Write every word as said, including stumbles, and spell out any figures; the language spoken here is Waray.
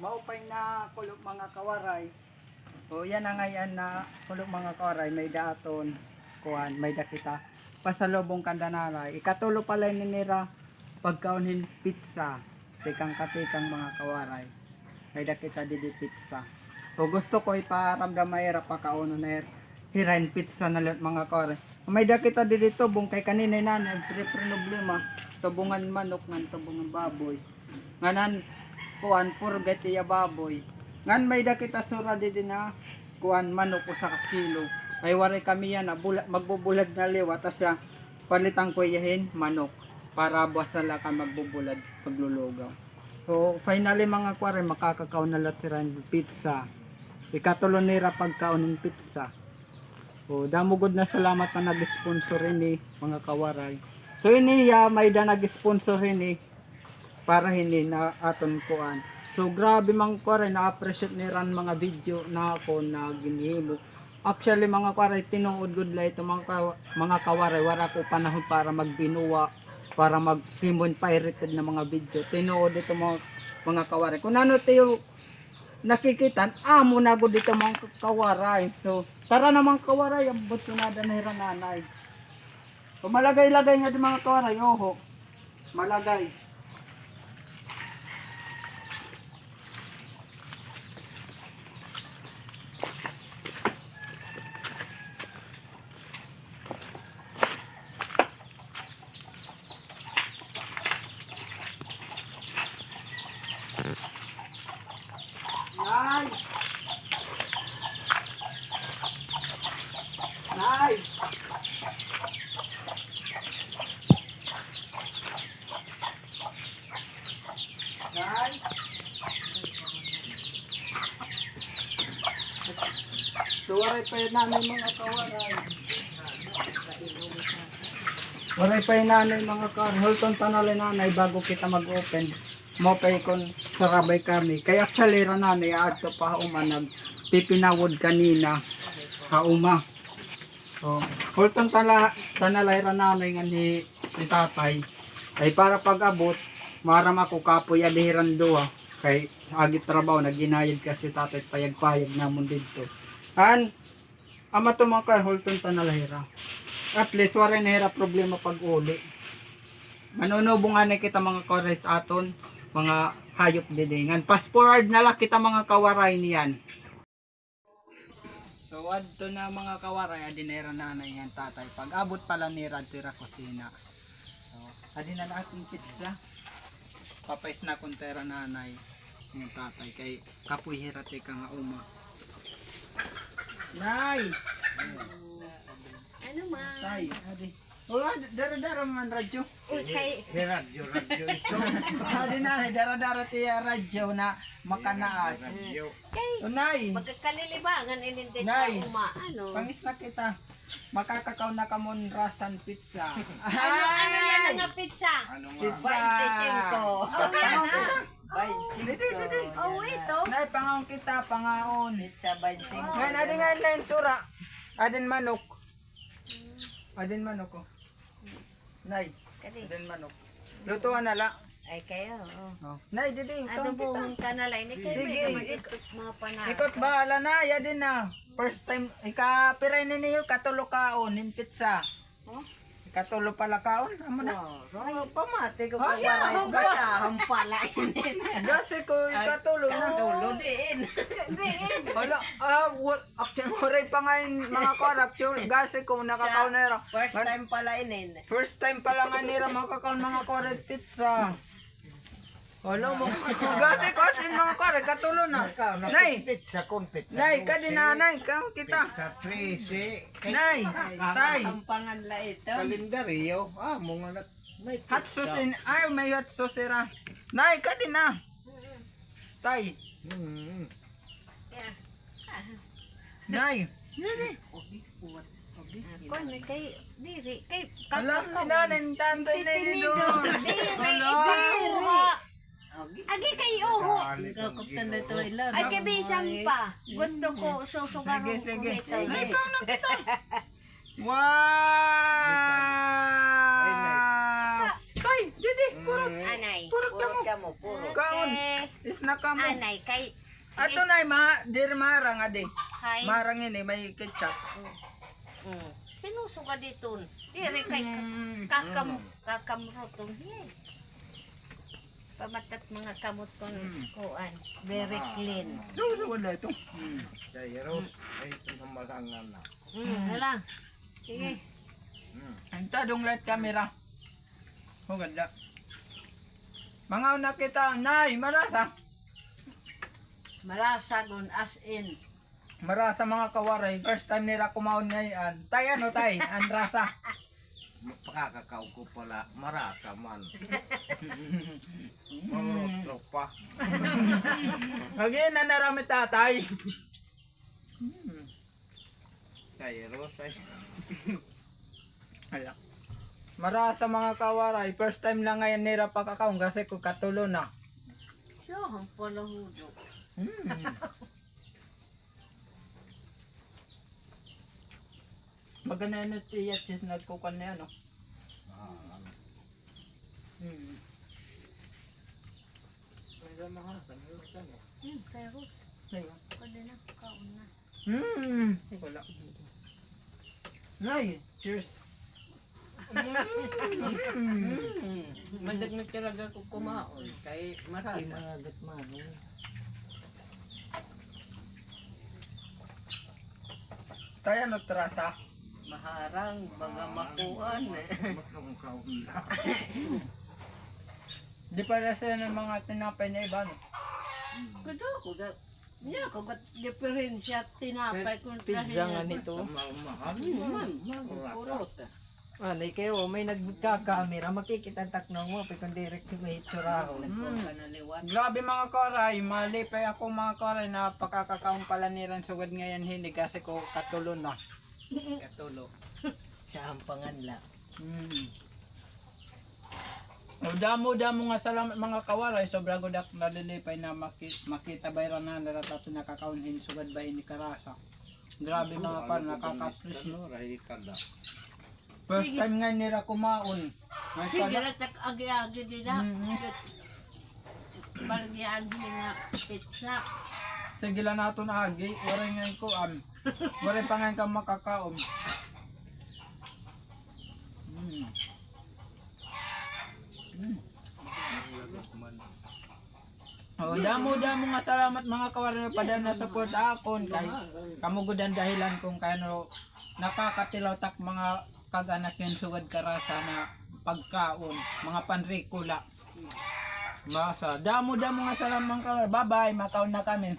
Maupay na kulo, mga kawaray. O, yana ngay-an na kulo, mga kawaray, may-ada aton kuan, may-ada kita pasalubong kanda nanay. Ikatulo pa la ini nira pagkaon hin pizza. Tikang katikang, mga kawaray. May-ada kita didi pizza. O, gusto ko iparamdam ha ira, pakaunon ha ira, hira hin pizza na liwat, mga kawaray. May-ada kita didi tubong kay kanina nanay, pre-, problema. Tubong han manok ngan tubong han baboy. Ngan an kuan, purga it iya baboy. Ngan may-ada kita sura didi na kuan, manok, usa ka kilo. Kay waray kami yana, bula-, magbubulad na liwat, asya palitan ko iya hin manok para buwas na la ka magbubulad, maglulugaw. So, finally, mga kawaray, makakakaon na la hira hin pizza. Ikatulo nira pagkaon hin pizza. O, damo gud na salamat na nag-sponsor ini, mga kawaray. So, ini iya, may-ada nag-sponsor ini para hini na aton kuan. So, grabe, mga kawaray, na-appreciate nira an mga video na akon na ginhimo. Actually, mga kawaray, tinuod gud la ito, mga ka-, mga kawaray, wara ko panahon para magbinuwa, para maghimo hin pirated na mga video. Tinuod ito, mga, mga kawaray. Kon ano tiyo nakikita, amo na gud ito, mga kawaray. So, tara na, mga kawaray, ambot ko na ada na hira nanay. So, malagay-lagay nga di, mga kawaray, oho. Malagay. Nay! Nay! Nay! So, waray pa hi nanay, mga kawaray. Waray pa hi nanay, mga kawaray. Hulton ta na la hi nanay bago kita mag-open. Maupay kon sarabay kami. Kay actually, hira nanay, aadto pa ha uma, nagpipinawod kanina ha uma. So, hulton ta la, ta na la hira nanay ngan hi, hi tatay. Ay para pag-abot, maaram ako kapoy adi hiran duha. Kay agi trabaho, naghinayad kasi tatay, payag-payag namon didto. An, ama to, mga kawaray, hulton ta na la hira. At least, waray na hira problema pag-uli. Manunubong anay kita, mga kawaray, aton mga hayop didi. Ngan fast forward na la kita, mga kawaray, niyan. So, adto na, mga kawaray, adi na hira nanay ngan tatay. Pag-abot pa la nira adto hira kusina. So, adi na la aton pizza. Papa-snackon ta hira nanay ngan tatay kay kapoy hira tikang ha uma. Nay! Ano man? Tay, adi. O, ah, dara-dara man radyo. Uy, kay hi radyo, radyo ito. Adi na, dara-dara it iya radyo na makanaas. Radyo. Kay, o, Nay. Magkakalilibangan ini dida ha uma, ano? Pang-snack kita. Makakakaon na kamo hin Russian pizza. Ano, ano yana nga pizza? Ano nga? Pizza. Baynte singko. O, yana. Baynte singko. Didi, didi. O, ito. Nay, pangaon kita, pangaon. Pizza baynte singko. Ngan, adi nga la hin sura. Adi hin manok. Adi hin manok, o. Nay, kadi. Adi hin manok. Lutoan na la. Ay, kayo, o. O. Nay, didi, ikaw kita. Adobohon ka na la ini kay sige, mga panaw. Ikaw it bahala, Nay, adi na. First time, ikapira ini niyo, ikatulo kaon hin pizza. O? Ikatulo pa la kaon, amo na. O, pamati ko kay waray, basahan pa la ini. Gasi ko, ikatulo na. Ikatulo, diin. Diin. Hala, ah, wa-, Actually, waray pa ngay-an, mga kawaray, actually, gasi ko nakakaon na hira. First time pa la ini. First time pa la ngay-an nira makakaon, mga kawaray, pizza. Hala, mga kawaray, gasi ko, as in, mga kawaray, ikatulo na. Nay! Pizza, kon pizza. Nay, kadi na, Nay, kaon kita. Pizza, trese. Nay, Tay. Sampangan la ito. Kalendaryo. Ah, mga nat-, may pizza. Hot sauce in, ay, may hot sauce hira. Nay, kadi na. Tay. Mm. Nay. Diri. Kon kay, diri, kay, hala, kakaon. Nanay, tatay na ini, tinidor. Diri, hala. Diri. Agi kay uho. Ay, kay bisan pa. Gusto ko, susugaron ko. Sige, sige. Nay, ikaw na kita. Wow! Ay, Nay. Tay, didi, purot. Anay. Purot kamo. Purot kamo, purot. Kaon. Okay. Nakamo. Anay, kay Ato na, ma, diri maharang, adi. Hay. Maharang ini, may ketchup. Mm. Mm. Sinusugad iton. Diri kay ka-, Mm. kakam-, kakamruton. Hey. Pamatat mga kamot kon Mm. kuan. Very Ah. clean. Sinusugad na ito. Mm. Kay Rose, ay, ito sa malangan na. Mm, hala. Sige. Mm. Ang tadong light camera. Hugad na. Mga una kita, nay, marasa. Marasa gun as in. Marasa, mga kawaray, first time nira kumaon ngay-an. Tay, ano, tay? An rasa. Pakakakaon ko pala, marasa man. Mga tropa. Lagi na narami tatay. Hmm. Kay Rose ay. Hala. Marasa, mga kawaray. First time la ngay-an nira pakakaon kasi ko katulo na. Siya, ang palahudo. Hmm. Magana na tiya, cheese nagkukan niya, no? Ah, ano? Hmm. May mahal, kanila ka niya. Hmm, Cyrus. Ayun. Pwede na, kaon na. Hmm. Wala. Nay, cheers. Mm. Madagnag talaga ko kumaon kay marasa. Ay, maragat man, eh. Tay, ano trasa? Maharang, baga makuan, eh. Di pa rasa ng mga tinapay na iba, no? Kudo, kudo. Niya, kagat diferensya tinapay kon pizza nga nito. Mahal man, kurot. Ano, ikaw, may nagkakamera, makikita taknong mo, pero kung direct may itsurahon. Grabe, mga kawaray, malipay ako, mga kawaray, na pakakakaon pala niran sugad ngay-an hini kasi ko katulo na. Katulo. Sa ampangan la. Mm. O, damo, damo nga salamat, mga kawaray. Sobra gud ak nalilipay na maki-, makita bayran na nira tato nakakaon hin sugad ba hini karasa. Grabe, mga pan, nakaka-appreciate. First time nga nira kumaon. Sige, ratak agi-agi din na. Mm. Baligyan din nga pizza. Sige la naton agi, waray ngay-an kuan. Waray pa ngay-an ka makakaon. Mm. Mm. O, damo, damo nga salamat, mga kawaray, nga padayon na support akon. Kay kamo gud an dahilan kon kay ano nakakatilaw tak mga kag-anak hin sugad karasa na pagkaon, mga panriko la. Basta, damo, damo nga salamat, mga kawaray. Bye-bye, makaon na kami.